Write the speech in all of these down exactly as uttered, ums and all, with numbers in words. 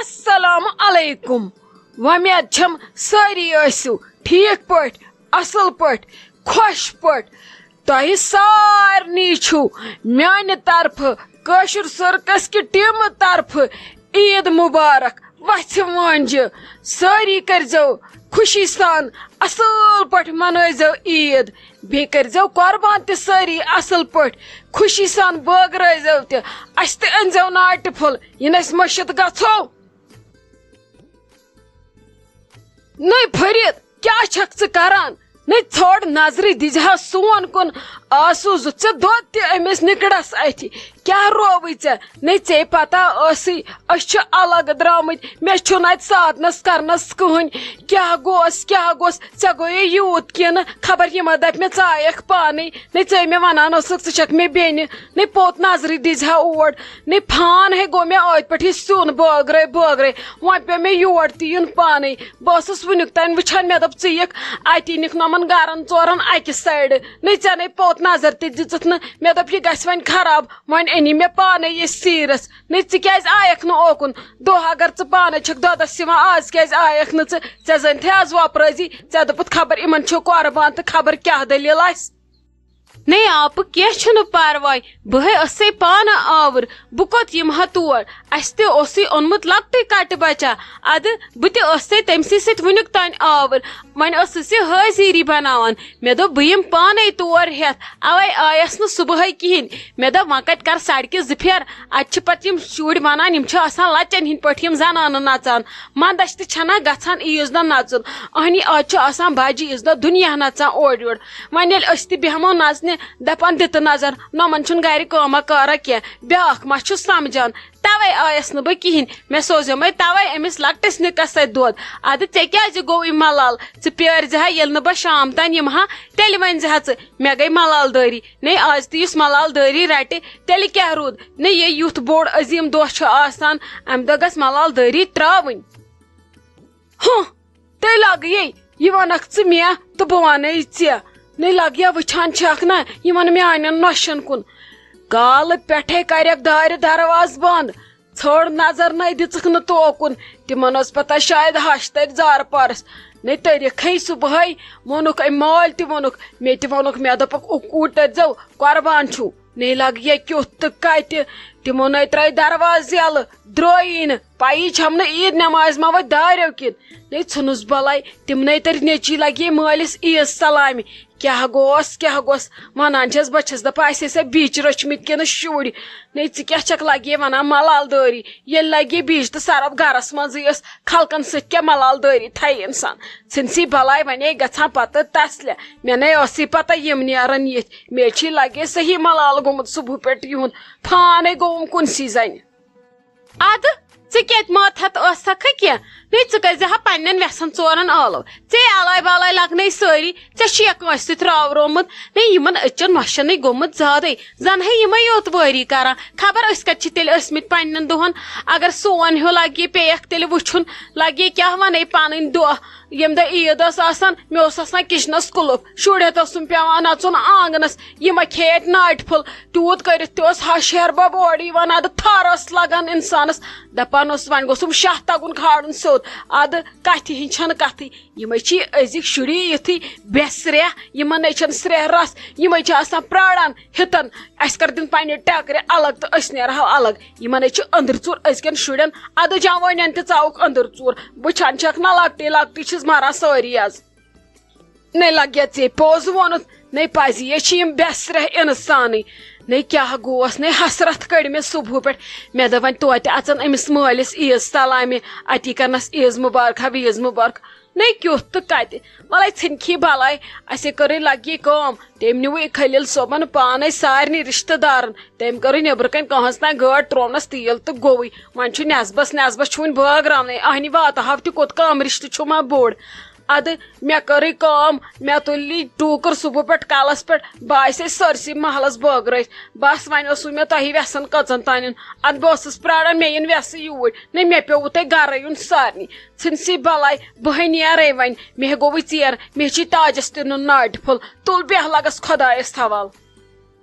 السلام علیکم۔ وۄمید چھم سٲری ٲسِو ٹھیٖک پٲٹھۍ، اصل پٲٹھۍ، خۄش پٲٹھۍ۔ تۄہہِ سارنٕے چھُو میانہِ طرفہٕ، کٲشُر سرکس کہِ ٹیمہٕ طرفہٕ عید مبارک۔ وژھِ وٲنجہِ سٲری کٔرزیو خوشی سان اصل پٲٹھۍ منٲوزیو عید۔ بیٚیہِ کٔرزیو قۄربان تہِ سٲری اصل پٲٹھۍ، خوشی سان بٲگرٲوزیو تہِ۔ اسہِ تہِ أنزیو ناٹہِ پھوٚل، یِنہٕ أسۍ مٔشِتھ گژھو۔ نٔے فرید، کیٛاہ چھکھ ژٕ کران؟ نٔے ژھوڑ نظرِ دِزِ ہا سون کُن، آسوٗزُتھ ژےٚ دۄد تہِ أمِس نِکڑس اَتھِ۔ کیٛاہ رووٕے ژےٚ؟ نٔے ژےٚ پتہ ٲسٕے، أسۍ چھِ الگ درٛامٕتۍ، مےٚ چھُنہٕ اَتہِ ساتنس کرنس کٕہٕنۍ۔ کیٛاہ گوس، کیٛاہ گوس؟ ژےٚ گوٚیے یوٗت کِنہٕ؟ خبر یِمن دپہِ مےٚ ژٕ آیکھ پانے۔ نٔے ژےٚ مےٚ ونان ٲسٕکھ ژٕ چھکھ مےٚ بیٚنہِ۔ نٔے پوٚت نظرِ دِزِ ہا اور۔ نٔے پھان ہے گوٚو مےٚ ٲدۍ پٮ۪ٹھ یہِ سیُن بٲگرے بٲگرے۔ وۄنۍ پیوٚو مےٚ یور تہِ یُن پانے۔ بہٕ ٲسٕس وٕنیُک تام وٕچھان، مےٚ دوٚپ، ژٕ یِکھ اَتی نِکھ نۄمَن گَرَن ژورَن اَکہِ سایڈٕ۔ نٔے ژےٚ نَے پوٚت نظر تہِ دِژٕتھ نہٕ۔ مےٚ دوٚپ، یہِ گژھِ وۄنۍ خراب، وۄنۍ أنی مےٚ پانَے یہِ سیٖرَس۔ نٔے ژٕ کیٛازِ آیَکھ نہٕ اوکُن؟ دۄہ اگر ژٕ پانَے چھَکھ دۄدَس یِوان، آز کیٛازِ آیَکھ نہٕ ژٕ؟ ژےٚ زَنتھٕے آز وۄپرٲزی، ژےٚ دوٚپُتھ خبر یِمَن چھُ قۄربان تہٕ خبر کیٛاہ دٔلیٖل آسہِ۔ نَے آپہٕ، کینٛہہ چھُنہٕ پرواے، بہٕ ہے ٲسَے پانہٕ آوٕر، بہٕ کوٚت یِمہٕ ہا تور؟ اَسہِ تہِ اوسُے اوٚنمُت لۄکٹُے کَٹہٕ بَچہ، اَدٕ بہٕ تہِ ٲسَے تٔمۍ سٕے سۭتۍ وٕنیُک تام آوٕر، وۄنۍ ٲسٕس یہِ حٲضیٖری بَناوان۔ مےٚ دوٚپ، بہٕ یِمہٕ پانَے تور ہٮ۪تھ، اَوَے آیَس نہٕ صُبحٲے کِہیٖنۍ۔ مےٚ دوٚپ، وۄنۍ کَتہِ کَرٕ سڑکہِ زٕ پھیرٕ، اَتہِ چھِ پَتہٕ یِم شُرۍ وَنان، یِم چھِ آسان لَچَن ہِنٛدۍ پٲٹھۍ یِم زَنانہٕ نَژان۔ مَندَچھ تہِ چھَنہ گژھان عیٖذ دۄہ نَژُن، اَہنی آز چھُ آسان بَجہِ عیٖذ دۄہ دُنیا نَژان اورٕ یورٕ۔ وۄنۍ ییٚلہِ أسۍ تہِ بیٚہمو نژنہِ، دپان دِتہٕ نظر، نۄمن چھُنہٕ گرِ کٲمہ کارہ کینٛہہ، بیٛاکھ ما چھُ سمجھان؟ توے آیس نہٕ بہٕ کِہینۍ۔ مےٚ سوزیومے توے أمِس لۄکٹِس نِکس سۭتۍ دۄد۔ ادٕ ژےٚ کیازِ گوٚوُے ملال؟ ژٕ پیٲرۍ زِ ہا، ییٚلہِ نہٕ بہٕ شام تام یِمہٕ ہا، تیٚلہِ ؤنۍ زِ ہا ژٕ، مےٚ گٔے ملال دٲری۔ نے، آز تہِ یُس ملال دٲری رٹہِ، تیٚلہِ کیٛاہ روٗد؟ نے، یہِ یُتھ بوٚڑ عظیٖم دۄہ چھُ آسان، امہِ دۄہ گژھِ ملال دٲری ترٛاوٕنۍ۔ ہُہ، تیٚلہِ لاگہٕ یے، یہِ وَنکھ ژٕ مےٚ تہٕ بہٕ وَنے ژےٚ۔ نٔے لَگیا وٕچھان چھَکھ نہ یِمَن میٛانٮ۪ن نۄشَن کُن؟ کالہٕ پٮ۪ٹھَے کَرٮ۪کھ دارِ دروازٕ بنٛد، ژھٲڑ نظر نَے دِژٕکھ نہٕ توکُن۔ تِمَن ٲس پَتہ شاید ہَش تَتہِ زارٕ پارَس۔ نٔے تٔرِکھٕے صُبحٲے، ووٚنُکھ أمۍ مٲلۍ تہِ ووٚنُکھ، مےٚ تہِ ووٚنُکھ، مےٚ دوٚپُکھ، اُکوٗٹ تٔرۍزیو، قۄربان چھُو۔ نے لگہِ کیُتھ تہٕ کتہِ؟ تِمو نے ترٲے دروازٕ یلہٕ، درٛٲیی نہٕ۔ پَیی چھَم نہٕ عیٖد نٮ۪مازِ ما ؤتھۍ داریو کِنۍ۔ نے ژھٕنُس بلاے، تِمنٕے تٔرۍ نیٚچی لگے مٲلِس عیٖد سلامہِ۔ کیٛاہ گوس، کیٛاہ گوس؟ وَنان چھَس، بہٕ چھَس دَپان، اَسہِ ٲسیا بیٚچ رٔچھمٕتۍ کِنہٕ شُرۍ؟ نے ژٕ کیٛاہ چھَکھ لگے وَنان ملال دٲری؟ ییٚلہِ لگے بیٚچ تہٕ سرف گرس منٛزٕے ٲس، خلقن سۭتۍ کیٛاہ ملال دٲری تھایہِ اِنسان؟ ژھٕنسی بلاے، وَنے گژھان پتہٕ تسلہِ۔ مےٚ نے ٲسٕے پتہ یِم نیرن یِتھ۔ مےٚ چھی لگے صحیح ملال گوٚمُت صبحہٕ پٮ۪ٹھ یِہُنٛد۔ پھانے گوٚوُم کُنسٕے زنہِ۔ ادٕ ژٕ کتہِ ماتھت ٲسکھٕ کینٛہہ؟ نے ژٕ کٔرۍ زِ ہا پننٮ۪ن وٮ۪سن ژورن ٲلو۔ ژے آلاے بالاے لگنے سٲری۔ ژےٚ چھُیا کٲنٛسہِ سۭتۍ راورومُت؟ نے یِمن أچن نۄشن نے گوٚمُت زیادے۔ زن ہے یِمے یوت وٲری کران۔ خبر أسۍ کتہِ چھِ تیٚلہِ ٲسمٕتۍ پننٮ۪ن دۄہن؟ اگر سون ہیوٗ لگہِ پیٚیَکھ تیٚلہِ وٕچھُن، لگہِ کیٛاہ ونے پنٕنۍ دۄہ۔ ییٚمہِ دۄہ عیٖد ٲس آسان، مےٚ اوس آسان کِچنَس کُلُف، شُرۍ ہیٚتھ اوسُم پٮ۪وان اَژُن آنٛگنَس، یِمَے کھیٚیَکھ ناٹہِ پھوٚل، تیوٗت کٔرِتھ تہِ اوس ہَش ہِحٮ۪ر بَب اورٕ یِوان، اَدٕ تھَر ٲس لَگان اِنسانَس، دَپان اوس، وۄنۍ گوٚژھُم شاہ تَگُن کھالُن سیوٚد، اَدٕ کَتھِ ہِنٛز چھَنہٕ کَتھٕے۔ یِمَے چھِ أزِکۍ شُری یِتھُے بے سرٛیٚح، یِمَن نے چھَنہٕ سرٛیٚح رَس، یِمَے چھِ آسان پرٛاران ہِتَن، اَسہِ کَر دِن پنٛنہِ ٹٮ۪کرِ الگ تہٕ أسۍ نیرہو الگ۔ یِمَن نے چھِ أنٛدٕرۍ ژوٗر أزکٮ۪ن شُرٮ۪ن، اَدٕ جوٲنٮ۪ن تہِ ژاوُکھ أنٛدٕر ژوٗر۔ وٕچھان چھَکھ نہ، لۄکٹی لۄکٹی چھِس مَران سٲری آز۔ نے لگیا ژے پوٚز ووٚنُتھ، نے پزی یے چھِ یِم بے سرٛیٚح اِنسانٕے۔ نے کیٛاہ گوس، نے حسرت کٔڑ مےٚ صُبحہٕ پٮ۪ٹھ۔ مےٚ دوٚپ وۄنۍ توتہِ اَژَن أمِس مٲلِس عیٖذ سلامہِ، اَتی کرنَس عیٖذ مُبارکہ ویٖذ مُبارکہ۔ نے کیُتھ تہٕ کَتہِ، وَلَے ژھٕنکھی بَلاے۔ اَسے کٔرٕے لگی کٲم، تٔمۍ نیوٗ یہِ خلیل صٲبن پانے سارنٕے رشتہٕ دارن۔ تٔمۍ کٔرٕے نیبرٕ کنۍ کٲنٛہس تام گٲڑ، تروونس تیٖل تہٕ گوٚوٕے۔ وۄنۍ چھُ نٮ۪صبس، نٮ۪صبس چھُ وُنہِ بٲگراونٕے۔ اہنہِ واتہٕ ہاو تہِ کوٚت، کم رشتہٕ چھُ ما بوٚڑ؟ ادٕ مےٚ کٔرٕے کٲم، مےٚ تُلۍ ٹوٗکٕر صبحہٕ پٮ۪ٹھ کلس پٮ۪ٹھ۔ بہٕ آیسے سٲرسٕے محلس بٲگرٲوِتھ۔ بس وۄنۍ اوسوٕ مےٚ تۄہہِ وٮ۪سن کٔژن تانٮ۪ن۔ ادٕ بہٕ ٲسٕس پراران مےٚ یِن وٮ۪سہٕ یوٗرۍ۔ نہ، مےٚ پیوٚوُ تۄہہِ گرے یُن سارنٕے۔ ژھٕنسٕے بلاے، بہے نیرے وۄنۍ۔ مےٚ گوٚوُے ژیر، مےٚ چھُے تاجس تہِ نیُن ناٹہِ پھوٚل۔ تُل بیٚہہ لگس خۄدایس حوال۔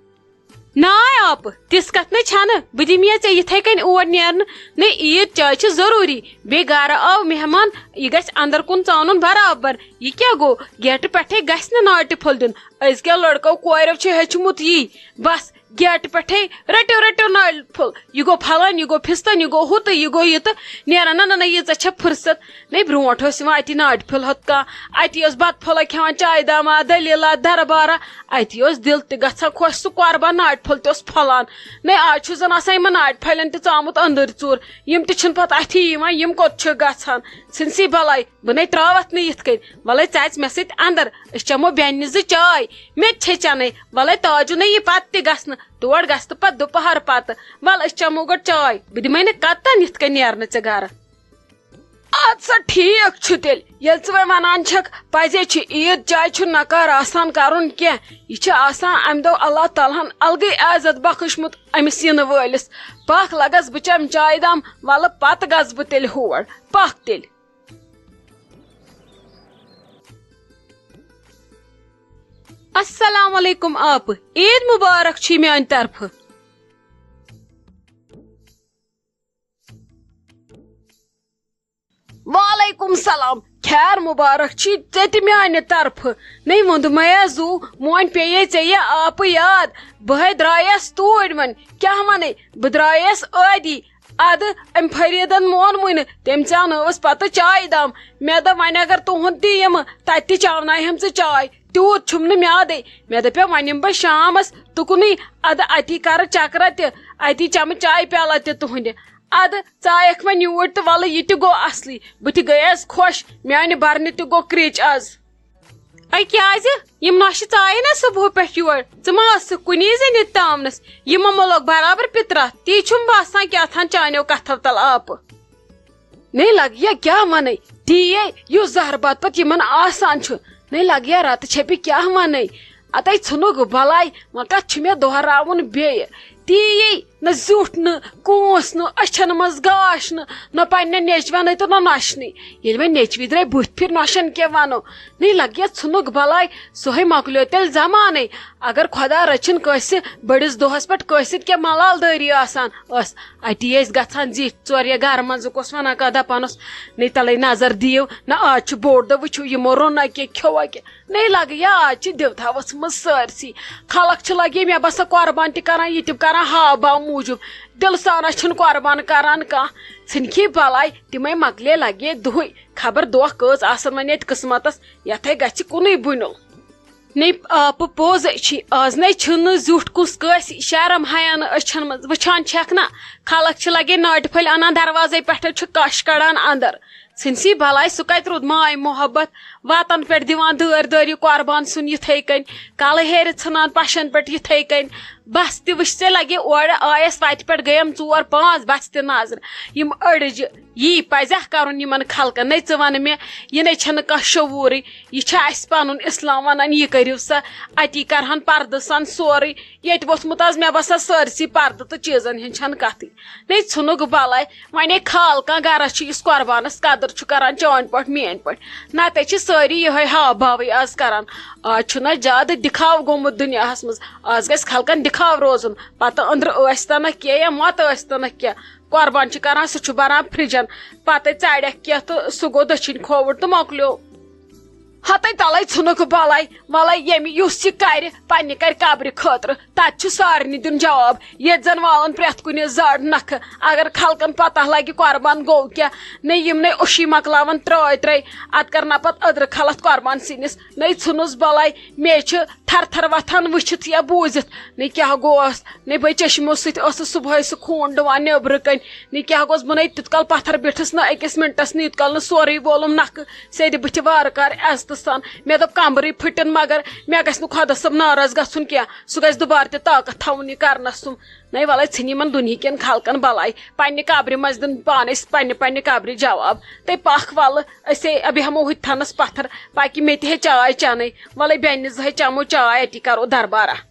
ناے اَپہٕ، تِژھ کتھ نے چھنہٕ، بہٕ دِمہٕ یا ژےٚ یِتھے کٔنۍ اور نیرنہٕ۔ نے، عیٖد چاے چھِ ضروٗری، بیٚیہِ گرٕ آو مہمان، یہِ گژھِ اندر کُن ژانُن برابر۔ یہِ کیٛاہ گوٚو؟ گیٹہٕ پٮ۪ٹھے گژھِ نہٕ ناٹہِ پھوٚل دیُن؟ أزکیو لڑکو کوریو چھُ ہیوٚچھمُت یی، بس گیٹہٕ پٮ۪ٹھے رٔٹِو، رٔٹِو نالہِ پھوٚل، یہِ گوٚو پھلٲنۍ، یہِ گوٚو پھِستٲنۍ، یہِ گوٚو ہُہ تہٕ یہِ گوٚو یہِ تہٕ۔ نیران نہ، نہ، نہ، ییٖژاہ چھےٚ فرصت۔ نے، برونٛٹھ اوس یِوان اَتی ناٹہِ پھوٚل ہۄتھ کانٛہہ، اَتی اوس بتہٕ پھوٚلہ کھٮ۪وان، چایہِ دامہ، دٔلیٖلہ، دربارہ، اَتی اوس دِل تہِ گژھان خۄش، سُہ قۄربان ناٹہِ پھوٚل تہِ اوس پھۄلان۔ نے، آز چھُ زن آسان یِمن ناٹہِ پھلٮ۪ن تہِ ژامُت أنٛدٕرۍ ژوٗر، یِم تہِ چھِنہٕ پتہٕ اَتھی یِوان، یِم کوٚت چھِ گژھان؟ ژھٕنسی بلاے، بہٕ نے تراوتھ نہٕ یِتھ کٔنۍ۔ وَلَے ژٕ اَژ مےٚ سۭتۍ اندر، أسۍ چٮ۪مو بیٚنہِ زٕ چاے۔ مےٚ تہِ چھے چٮ۪نَے، وَلَے تاجُن نے یہِ پتہٕ تہِ گژھنہٕ، تور گژھِ تہٕ پتہٕ دُپہر پتہٕ۔ وَل أسۍ چٮ۪مو گۄڈٕ چاے، بہٕ دِمَے نہٕ کَتَن یِتھ کٔنۍ نیرنہٕ ژےٚ گرٕ۔ اَدٕ سا ٹھیٖک چھُ تیٚلہِ، ییٚلہِ ژٕ وۄنۍ وَنان چھَکھ، پَزے چھُ عیٖد چاے چھُ نکار آسان کَرُن کینٛہہ، یہِ چھِ آسان اَمہِ دۄہ اللہ تعالیٰ ہَن الگٕے عزت بخشمُت أمِس یِنہٕ وٲلِس۔ پَکھ لَگَس بہٕ چٮ۪مہٕ چاے دام، وَلہٕ پَتہٕ گژھٕ بہٕ تیٚلہِ ہور، پَکھ تیٚلہِ۔ السلام علیکم آپہٕ، عید مبارک چھی میانہِ طرفہٕ۔ وعلیکم سلام، خیر مبارک چھی ژےٚ تہِ میانہِ طرفہٕ۔ نے ووٚندمَے زُو، مونۍ پیٚیے ژےٚ یہِ آپہٕ یاد، بہٕ ہے درٛایس توٗرۍ وۄنۍ، کیٛاہ وَنے، بہٕ درٛایس ٲدی۔ ادٕ أمۍ فریٖدن مون وٕنہِ، تٔمۍ ژانٲوٕس پتہٕ چایہِ دام۔ مےٚ دوٚپ، وۄنۍ اگر تُہُنٛد تہِ یِمہٕ، تتہِ تہِ چاوناوہَم ژٕ چاے، تیوٗت چھُم نہٕ میادے۔ مےٚ دَپیو، وۄنۍ یِمہٕ بہٕ شامس تُکنُے، ادٕ اتی کرٕ چکرا تہِ، اتی چمہٕ چایہِ پیالہ تہِ تُہنٛدِ۔ ادٕ ژایکھ وۄنۍ یوٗرۍ تہٕ وَلہٕ یہِ تہِ گوٚو اصلٕے، بہٕ تہِ گٔیَس خۄش، میانہِ برنہِ تہِ گوٚو کرٛیٚچ از۔ اے کیازِ؟ یِم نۄشہِ ژایہِ نا صبحہٕ پٮ۪ٹھ یور، ژٕ ما ٲسٕکھ کُنی زٔنۍ ییٚتہِ تامنَس؟ یِمو مہ لوٚگ برابر پِترَتھ، تی چھُم باسان کیٛاہ تھان چانیو کَتھو تل آپہٕ۔ نے لگیا کیٛاہ وَنَے، تی یے یُس زہر بَتہٕ پَتہٕ یِمَن آسان چھُ، نے لگیا رَتہٕ چھپہِ کیٛاہ وَنَے۔ اَتے ژھٕنُکھ بَلاے، وۄنۍ کَتھ چھُ مےٚ دۄہراوُن بیٚیہِ؟ تی یی نہ زیُٹھ نہٕ کوٗنٛس نہٕ أچھن منٛز گاش نہٕ، نہ پننٮ۪ن نیچوٮ۪نٕے تہٕ نہ نۄشنٕے۔ ییٚلہِ وۄنۍ نیچوی درٛاے بٕتھِ پھِرِ نۄشن کیٛاہ وَنو؟ نٔے لگہِ یا ژھٕنُکھ بلاے، سُہے مۄکلیو تیٚلہِ زمانَے۔ اگر خۄدا رٔچھِن کٲنٛسہِ بٔڑِس دۄہس پٮ۪ٹھ کٲنٛسہِ سۭتۍ کیٛاہ ملال دٲری آسان ٲس، اَتی ٲسۍ گژھان زِٹھۍ ژور یا گرٕ منٛزُک اوس وَنان کانٛہہ دَپان اوس، نٔے تَلَے نظر دِیِو نہ، آز چھُ بوٚڑ دۄہ، وٕچھِو یِمو روٚنا کیٛاہ کھیوٚوا کیٛاہ۔ نٔے لگہٕ یا آز چھِ دِوتھا ؤژھمٕژ سٲرسٕے۔ خلق چھِ لگے مےٚ باسان قۄربان تہِ کران، یہِ تہِ کران ہاو باو موٗجوٗب۔ دِلہٕ سانس چھِنہٕ قۄربان کران کانٛہہ۔ ژھٕنکھی بلاے، تِمے مۄکلے لگے دُہٕے۔ خبر دۄہ کٔژ آسن وۄنۍ ییٚتہِ قٕسمتس، یتھے گژھِ کُنُے بُنیُل۔ نے آپہٕ پوٚز چھی، از نے چھُنہٕ زیُٹھ کُس کٲنٛسہِ شرم حیا نہٕ أچھن منٛز۔ وٕچھان چھکھ نا، خلق چھِ لگے ناٹہِ پھٔلۍ انان، دروازے پٮ۪ٹھے چھُ کش کڑان اندر۔ ژھٕنسی بلاے، سُہ کتہِ روٗد ماے محبت؟ واتن پٮ۪ٹھ دِوان دٲرۍ دٲری قۄربان سُنٛد یِتھے کٔنۍ، کلہٕ ہیرِ ژھٕنان پشن پٮ۪ٹھ یِتھے کٔنۍ۔ بس تہِ وٕچھ ژےٚ، لگے اورٕ آیس وتہِ پٮ۪ٹھ گٔیم ژور پانٛژھ بس تہِ نظرِ۔ یِم أڑجہِ یی پزیٛاہ کرُن یِمن خلقن؟ نے ژٕ ونہٕ مےٚ، یہِ نے چھنہٕ کانٛہہ شعوٗرٕے۔ یہِ چھا اسہِ پنُن اسلام ونان، یہِ کٔرِو سا، اتی کرہن پردٕ سان سورُے۔ ییٚتہِ ووٚتھمُت آز مےٚ باسان سٲرسٕے پردٕ تہٕ چیٖزن ہٕنٛز چھنہٕ کتھٕے۔ نے ژھٕنُکھ بلاے، وۄنۍ ہے خال کانٛہہ گرس چھُ یُس قۄربانس قدر چھُ کران چٲنۍ پٲٹھۍ میٲنۍ پٲٹھۍ۔ نتہٕ چھِ سٲری یِہوٚے ہاو باوٕے آز کران۔ آز چھُنہ زیادٕ دِکھاو گوٚمُت دُنیاہس منٛز۔ آز گژھِ خلقن دِکھاو روزُن۔ پتہٕ أنٛدرٕ ٲسۍ تنہ کینٛہہ یا مت ٲسۍ تنہ کینٛہہ، قۄربان چھُ کران، سُہ چھُ بران فرجن۔ پتے ژاڑٮ۪کھ کینٛہہ تہٕ سُہ گوٚو دٔچھِنۍ کھووُر تہٕ مۄکلیو۔ ہتے تلے ژھٕنُکھ بلاے، ولے ییٚمہِ یُس یہِ کرِ، پننہِ کرِ قبرِ خٲطرٕ، تتہِ چھُ سارنٕے دیُن جواب۔ ییٚتہِ زن والن پرٛٮ۪تھ کُنہِ زڑ نکھٕ۔ اگر خلقن پتہ لگہِ قۄربان گوٚو کیٛاہ، نے یِم نے اوشی مۄکلاون ترٲے ترٲے، اتھ کرنا پتہٕ أدرٕ خلق قۄربان سِنِس۔ نے ژھٕنُس بلاے، مے چھِ تھر تھر وۄتھان وٕچھِتھ یا بوٗزِتھ۔ نے کیٛاہ گوس، نے بے چشمو سۭتۍ ٲسٕس صبحٲے سُہ خوٗن ڈُوان نیٚبرٕ کنۍ۔ نے کیٛاہ گوس، بہٕ نے تیُت کال پتھر بیٖٹھٕس نہٕ أکِس منٹس، نے یوٗت کال نہٕ سورُے وولُم نکھٕ۔ سیٚدِ بٕتھِ وارٕ کارٕ عزتہٕ سان۔ مےٚ دوٚپ، کمبرٕے پھٕٹِن، مگر مےٚ گژھِ نہٕ خۄدا صٲب ناراض گژھُن کینٛہہ۔ سُہ گژھِ دُبارٕ تہِ طاقت تھاوُن یہِ کرنس سُم۔ نَے وَلَے ژھٕنۍ یِمن دُنہِکٮ۪ن خلقن بلاے۔ پننہِ قبرِ منٛز دِن پانے پننہِ پننہِ قبرِ جواب۔ تَے پکھ وَلہٕ، أسے بیٚہمو ہُتہِ تھنس پتھر، پاکہِ مےٚ تہِ ہے چاے چیٚنٕے۔ وَلَے بیٚنہِ زٕ ہے چیٚمو چاے، اَتی کرو دربارہ۔